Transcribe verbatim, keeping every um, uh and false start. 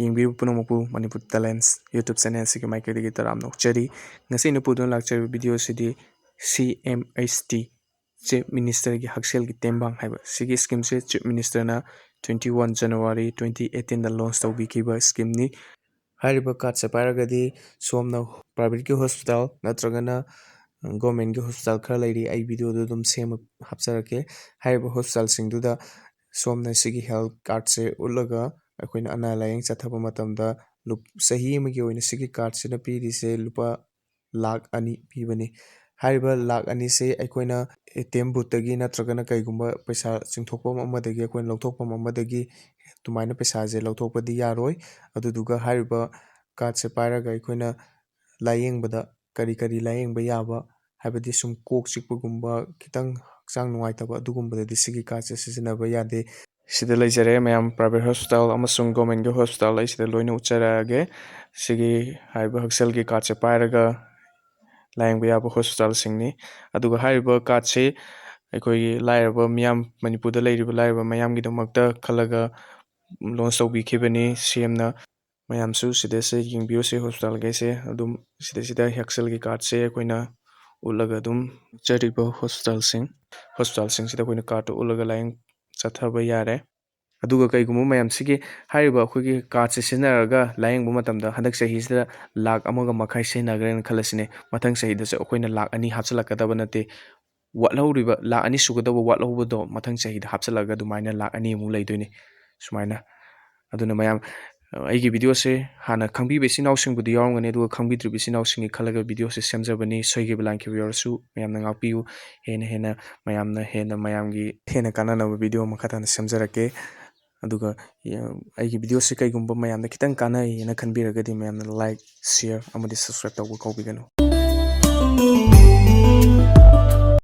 ꯌꯦꯡꯕꯤꯔꯤꯕ ꯄꯨꯝꯅꯃꯛꯄꯨ Manipur talents YouTube ꯆꯦꯅꯦꯜꯁꯤꯒꯤ ꯃꯥꯏꯀꯩꯗꯒꯤ ꯇꯔꯥꯝꯅ ꯑꯣꯛꯆꯔꯤ꯫ ꯉꯁꯤ ꯑꯩꯅ ꯄꯨꯗꯨꯅ ꯂꯥꯛꯆꯔꯤꯕ ꯚꯤꯗꯤꯑꯣꯁꯤꯗꯤ C M H T, Chief Ministerꯒꯤ ꯍꯛꯁꯦꯜꯒꯤ ꯇꯦꯡꯕꯥꯡ ꯍꯥꯏꯕ ꯁꯤꯒꯤ ꯁ꯭ꯀꯤꯝꯁꯦ Chief Ministerꯅ twenty one January twenty eighteenꯗ ꯂꯣꯟꯁ ꯇꯧꯕꯤꯈꯤꯕ ꯁ꯭ꯀꯤꯝꯅꯤ꯫ ꯍꯥꯏꯔꯤꯕ ꯀꯥꯔꯠꯁꯦ ꯄꯥꯏꯔꯒꯗꯤ ꯁꯣꯝꯅ ꯄ꯭ꯔꯥꯏꯚꯦꯠꯀꯤ ꯍꯣꯁꯄꯤꯇꯥꯜ ꯅꯠꯇ꯭ꯔꯒꯅ ꯒꯣꯔꯃꯦꯟꯒꯤ ꯍꯣꯁꯄꯤꯇꯥꯜ ꯈꯔ ꯂꯩꯔꯤ, ꯑꯩ ꯚꯤꯗꯤꯑꯣꯗꯨ ꯑꯗꯨꯝ ꯁꯦꯝꯃ ꯍꯥꯞꯆꯔꯛꯀꯦ꯫ ꯍꯥꯏꯔꯤꯕ ꯍꯣꯁꯄꯤꯇꯥꯜꯁꯤꯡꯗꯨꯗ ꯁꯣꯝꯅ ꯁꯤꯒꯤ ꯍꯦꯜꯠ ꯀꯥꯔꯠꯁꯦ ꯎꯠꯂꯒ ꯑꯩꯈꯣꯏꯅ ꯑꯅꯥ ꯂꯥꯏꯌꯦꯡ ꯆꯠꯊꯕ ꯃꯇꯝꯗ ꯂꯨꯞ-, ꯆꯍꯤ ꯑꯃꯒꯤ ꯑꯣꯏꯅ ꯁꯤꯒꯤ ꯀꯥꯔꯠꯁꯤꯅ ꯄꯤꯔꯤꯁꯦ ꯂꯨꯄꯥ ꯂꯥꯛ ꯑꯅꯤ ꯄꯤꯕꯅꯤ꯫ ꯍꯥꯏꯔꯤꯕ ꯂꯥꯛ ꯑꯅꯤꯁꯦ ꯑꯩꯈꯣꯏꯅ A T M boothꯇꯒꯤ ꯅꯠꯇ꯭ꯔꯒꯅ ꯀꯩꯒꯨꯝꯕ ꯄꯩꯁꯥ ꯆꯤꯡꯊꯣꯛꯐꯝ ꯑꯃꯗꯒꯤ, ꯑꯩꯈꯣꯏꯅ ꯂꯧꯊꯣꯛꯐꯝ ꯑꯃꯗꯒꯤ ꯑꯗꯨꯃꯥꯏꯅ ꯄꯩꯁꯥꯁꯦ ꯂꯧꯊꯣꯛꯄꯗꯤ ꯌꯥꯔꯣꯏ꯫ ꯑꯗꯨꯗꯨꯒ ꯍꯥꯏꯔꯤꯕ ꯀꯥꯔꯠꯁꯦ ꯄꯥꯏꯔꯒ ꯑꯩꯈꯣꯏꯅ ꯂꯥꯏꯌꯦꯡꯕꯗ ꯀꯔꯤ ꯀꯔꯤ ꯂꯥꯏꯌꯦꯡꯕ ꯌꯥꯕ, ꯍꯥꯏꯕꯗꯤ ꯁꯨꯝ ꯀꯣꯛ ꯆꯤꯛꯄꯒꯨꯝꯕ, ꯈꯤꯇꯪ ꯍꯛꯆꯥꯡ ꯅꯨꯡꯉꯥꯏꯇꯕ, ꯑꯗꯨꯒꯨꯝꯕꯗꯗꯤ ꯁꯤꯒꯤ ꯀꯥꯔꯠꯁꯦ ꯁꯤꯖꯤꯟꯅꯕ ꯌꯥꯗꯦ꯫ ꯁꯤꯗ ꯂꯩꯖꯔꯦ ꯃꯌꯥꯝ, ꯄ꯭ꯔꯥꯏꯚꯦꯠ ꯍꯣꯁꯄꯤꯇꯥꯜ ꯑꯃꯁꯨꯡ ꯒꯣꯔꯃꯦꯟꯒꯤ ꯍꯣꯁꯄꯤꯇꯥꯜ ꯑꯩ ꯁꯤꯗ ꯂꯣꯏꯅ ꯎꯠꯆꯔꯛꯑꯒꯦ꯫ ꯁꯤꯒꯤ ꯍꯥꯏꯔꯤꯕ ꯍꯛꯁꯦꯜꯒꯤ ꯀꯥꯔꯠꯁꯦ ꯄꯥꯏꯔꯒ ꯂꯥꯏꯌꯦꯡꯕ ꯌꯥꯕ ꯍꯣꯁꯄꯤꯇꯥꯜꯁꯤꯡꯅꯤ꯫ ꯑꯗꯨꯒ ꯍꯥꯏꯔꯤꯕ ꯀꯥꯔꯠꯁꯤ ꯑꯩꯈꯣꯏꯒꯤ ꯂꯥꯏꯔꯕ ꯃꯤꯌꯥꯝ, ꯃꯅꯤꯄꯨꯔꯗ ꯂꯩꯔꯤꯕ ꯂꯥꯏꯔꯕ ꯃꯌꯥꯝꯒꯤꯗꯃꯛꯇ ꯈꯜꯂꯒ ꯂꯣꯟꯁ ꯇꯧꯕꯤꯈꯤꯕꯅꯤ ꯁꯤ ꯑꯦꯝꯅ꯫ ꯃꯌꯥꯝꯁꯨ ꯁꯤꯗꯁꯦ ꯌꯦꯡꯕꯤꯌꯨꯁꯦ, ꯍꯣꯁꯄꯤꯇꯥꯜꯈꯩꯁꯦ ꯑꯗꯨꯝ ꯁꯤꯗꯩꯁꯤꯗ ꯍꯛꯁꯦꯜꯒꯤ ꯀꯥꯔꯠꯁꯦ ꯑꯩꯈꯣꯏꯅ ꯎꯠꯂꯒ ꯑꯗꯨꯝ ꯆꯠꯆꯔꯤꯕ ꯍꯣꯁꯄꯤꯇꯥꯜꯁꯤꯡ, ꯍꯣꯁꯄꯤꯇꯥꯜꯁꯤꯡꯁꯤꯗ ꯑꯩꯈꯣꯏꯅ ꯀꯥꯔꯠꯇꯨ ꯎꯠꯂꯒ ꯂꯥꯏꯌꯦꯡ ꯆꯠꯊꯕ ꯌꯥꯔꯦ꯫ ꯑꯗꯨꯒ ꯀꯩꯒꯨꯝꯕ ꯃꯌꯥꯝꯁꯤꯒꯤ ꯍꯥꯏꯔꯤꯕ ꯑꯩꯈꯣꯏꯒꯤ ꯀꯥꯔꯠꯁꯦ ꯁꯤꯖꯤꯟꯅꯔꯒ ꯂꯥꯏꯌꯦꯡꯕ ꯃꯇꯝꯗ ꯍꯟꯗꯛ ꯆꯍꯤꯁꯤꯗ ꯂꯥꯛ ꯑꯃꯒ ꯃꯈꯥꯏ ꯁꯤꯖꯤꯟꯅꯈ꯭ꯔꯦꯅ ꯈꯜꯂꯁꯤꯅꯦ, ꯃꯊꯪ ꯆꯍꯤꯗꯁꯨ ꯑꯩꯈꯣꯏꯅ ꯂꯥꯛ ꯑꯅꯤ ꯍꯥꯞꯆꯤꯜꯂꯛꯀꯗꯕ ꯅꯠꯇꯦ꯫ ꯋꯥꯠꯍꯧꯔꯤꯕ ꯂꯥꯛ ꯑꯅꯤ ꯁꯨꯒꯗꯕ ꯋꯥꯠꯍꯧꯕꯗꯣ ꯃꯊꯪ ꯆꯍꯤꯗ ꯍꯥꯞꯆꯤꯜꯂꯛꯑꯒ ꯑꯗꯨꯃꯥꯏꯅ ꯂꯥꯛ ꯑꯅꯤꯃꯨꯛ ꯂꯩꯗꯣꯏꯅꯤ꯫ ꯁꯨꯃꯥꯏꯅ꯫ ꯑꯗꯨꯅ ꯃꯌꯥꯝ, ꯑ, ꯑꯩꯒꯤ ꯚꯤꯗꯤꯑꯣꯁꯦ ꯍꯥꯟꯅ ꯈꯪꯕꯤꯕ ꯏꯆꯤꯟ ꯏꯅꯥꯎꯁꯤꯡꯕꯨꯗꯤ ꯌꯥꯎꯔꯝꯒꯅꯤ, ꯑꯗꯨꯒ ꯈꯪꯕꯤꯗ꯭ꯔꯤꯕ ꯏꯆꯤꯟ ꯏꯅꯥꯎꯁꯤꯡꯒꯤ ꯈꯜꯂꯒ ꯚꯤꯗꯤꯑꯣꯁꯦ ꯁꯦꯝꯖꯕꯅꯤ꯫ ꯁꯣꯏꯈꯤꯕ ꯂꯥꯟꯈꯤꯕ ꯌꯥꯎꯔꯁꯨ ꯃꯌꯥꯝꯅ ꯉꯥꯛꯄꯤꯌꯨ꯫ ꯍꯦꯟꯅ ꯍꯦꯟꯅ ꯃꯌꯥꯝꯅ ꯍꯦꯟꯅ ꯃꯌꯥꯝꯒꯤ ꯍꯦꯟꯅ ꯀꯥꯟꯅꯅꯕ ꯚꯤꯗꯤꯑꯣ ꯃꯈꯥ ꯇꯥꯅ ꯁꯦꯝꯖꯔꯛꯀꯦ꯫ ꯑꯗꯨꯒ, ꯑ, ꯑꯩꯒꯤ ꯚꯤꯗꯤꯑꯣꯁꯦ ꯀꯩꯒꯨꯝꯕ ꯃꯌꯥꯝꯗ ꯈꯤꯇꯪ ꯀꯥꯟꯅꯩ ꯍꯥꯏꯅ ꯈꯟꯕꯤꯔꯒꯗꯤ ꯃꯌꯥꯝꯅ ꯂꯥꯏꯛ, ꯁꯤꯌꯔ ꯑꯃꯗꯤ ꯁꯕꯁꯀ꯭ꯔꯥꯏꯕ ꯇꯧꯕ ꯀꯥꯎꯕꯤꯒꯅꯨ꯫